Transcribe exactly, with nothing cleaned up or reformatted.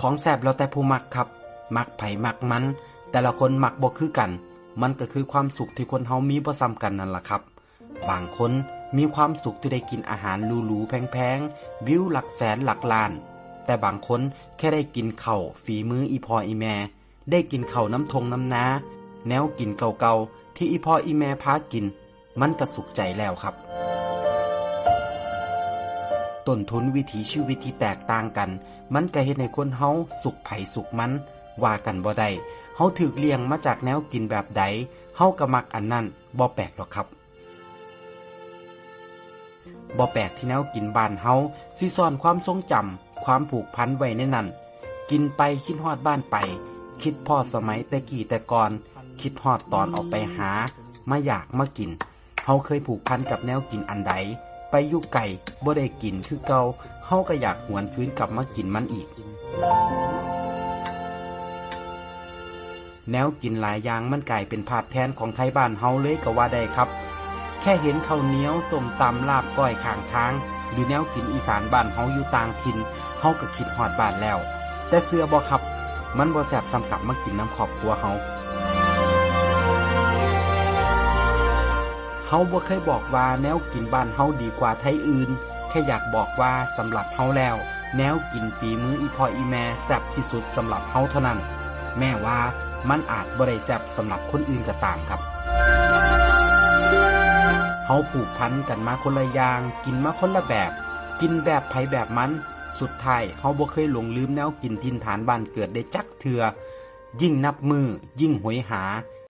ของแซ่บแล้วแต่ผู้มักครับ มักไผมักมัน แต่ละคนมักบ่คือกัน มันก็คือความสุขที่คนเฮามีบ่ซ้ำกันนั่นล่ะครับ บางคนมีความสุขที่ได้กินอาหารหรูๆแพงๆ วิวหลักแสนหลักล้าน แต่บางคนแค่ได้กินข้าวฝีมืออีพ่ออีแม่ ได้กินข้าวน้ำทงน้ำนา แนวกินเก่าๆที่อีพ่ออีแม่พากิน มันก็สุขใจแล้วครับ ต้นทุนวิถีชีวิตที่แตกต่างกัน มันก็เฮ็ดให้คนเฮาสุขไผสุขมัน ว่ากันบ่ได้ เฮาถูกเลี้ยงมาจากแนวกินแบบใด เฮาก็มักอันนั้น บ่แปลกหรอกครับ บ่แปลกที่แนวกินบ้านเฮาสิซ่อนความทรงจำ ความผูกพันไว้ในนั้น กินไปคิดฮอดบ้านไป คิดพ้อสมัยแต่กี้แต่ก่อน คิดฮอดตอนออกไปหา มาอยากมากิน เฮาเคยผูกพันกับแนวกินอันใด ไปอยู่ไกลบ่ได้กินคือเก่า เฮาก็อยากหวนคืนกลับมากินมันอีก แนวกินหลายอย่างมันกลายเป็นภาพแทนของไทบ้านเฮาเลยก็ว่าได้ครับ แค่เห็นข้าวเหนียว ส้มตำ ลาบก้อยข้างทาง หรือแนวกินอีสานบ้านเฮาอยู่ต่างถิ่น เฮาก็คิดฮอดบ้านแล้ว แต่เชื่อบ่ครับ มันบ่แซ่บส่ำกลับมากินนำครอบครัวเฮา เฮาบ่เคยบอกว่าแนวกินบ้านเฮาดีกว่าไทอื่น แค่อยากบอกว่าสำหรับเฮาแล้ว แนวกินฝีมืออีพ่ออีแม่แซ่บที่สุดสำหรับเฮาเท่านั้น แม้ว่ามันอาจบ่ได้แซ่บสำหรับคนอื่นก็ตามครับ เฮาผูกพันกันมาคนละอย่าง กินมาคนละแบบ กินแบบไผแบบมัน สุดท้ายเฮาบ่เคยหลงลืมแนวกินถิ่นฐานบ้านเกิดได้จักเทื่อ ยิ่งนับมื้อ ยิ่งโหยหา